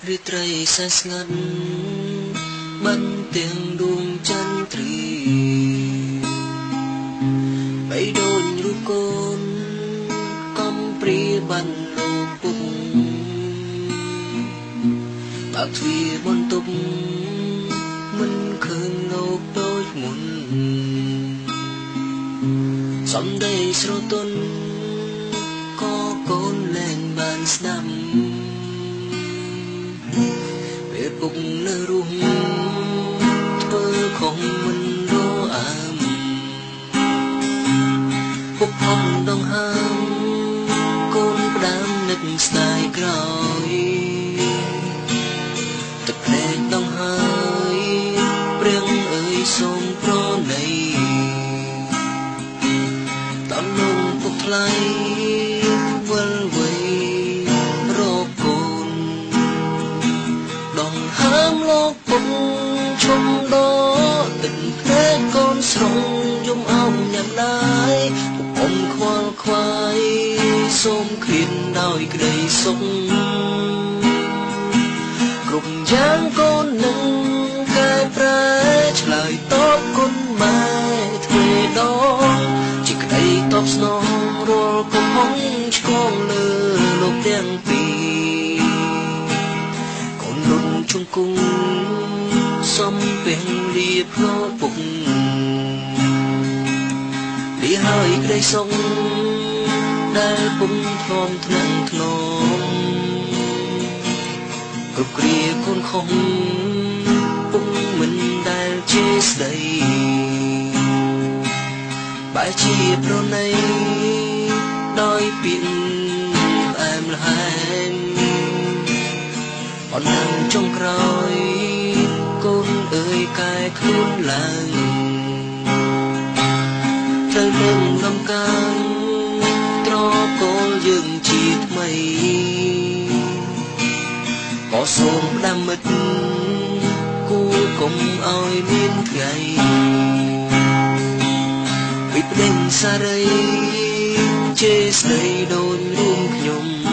រាត្រីសែស្ងាត់បានទាំងដួងចន្ទ្រីបីដូចរូបកូនកំព្រាបានលោកពុកបើទ្វាបន្ទប់មិនឃើញលោកដូចមុនសំដីស្រទន់ក៏កូនលែងបានស្ដាប់ពេលពុកនៅរស់ធ្វើខំមិនរអាមពុកខំដងហើមកូនផ្ដាំនឹកស្ដាយក្រោយទឹកភ្នែកដងហើយព្រះអើយសូមប្រណីតនំពុកថ្លៃវិលវ័យរកកូនដងហើមលោកពុកឈុំដទឹកភ្នែកកូនស្រងយំអោមញ៉ាំដែរពុកអុំខ្វល់ខ្វាយសូមឃ្លានដោយក្តីសុខគ្រប់យ៉ាងកូននឹងកែប្រែឆ្លើយតបគុណម៉ែទ្វេដងជាក្តីតបស្នងរាល់កំហុសឆ្គងលើលោកទាំងពីរកូនរុនជង្គង់សំពេងលាផ្លោពុកលាហើយក្តីសុខដែលពុំធ្លាំថ្នាក់ថ្នមគ្រប់គ្រាកូនខំពុំមិនដែលជាស្ដីបែជាប្រណីដោយពាក្យផ្អែមល្ហែមអនងចុងក្រោយកូនអើយកែខ្លួនឡើងត្រូវនឹងលំកាងត្រកូលយើងជាថ្មីក៏សូមផ្ដាំមិត្តគួរកុំឲ្យមានថ្ងៃវិប្តេងសារីជេរស្ដីដូចរួមខ្ញុំ។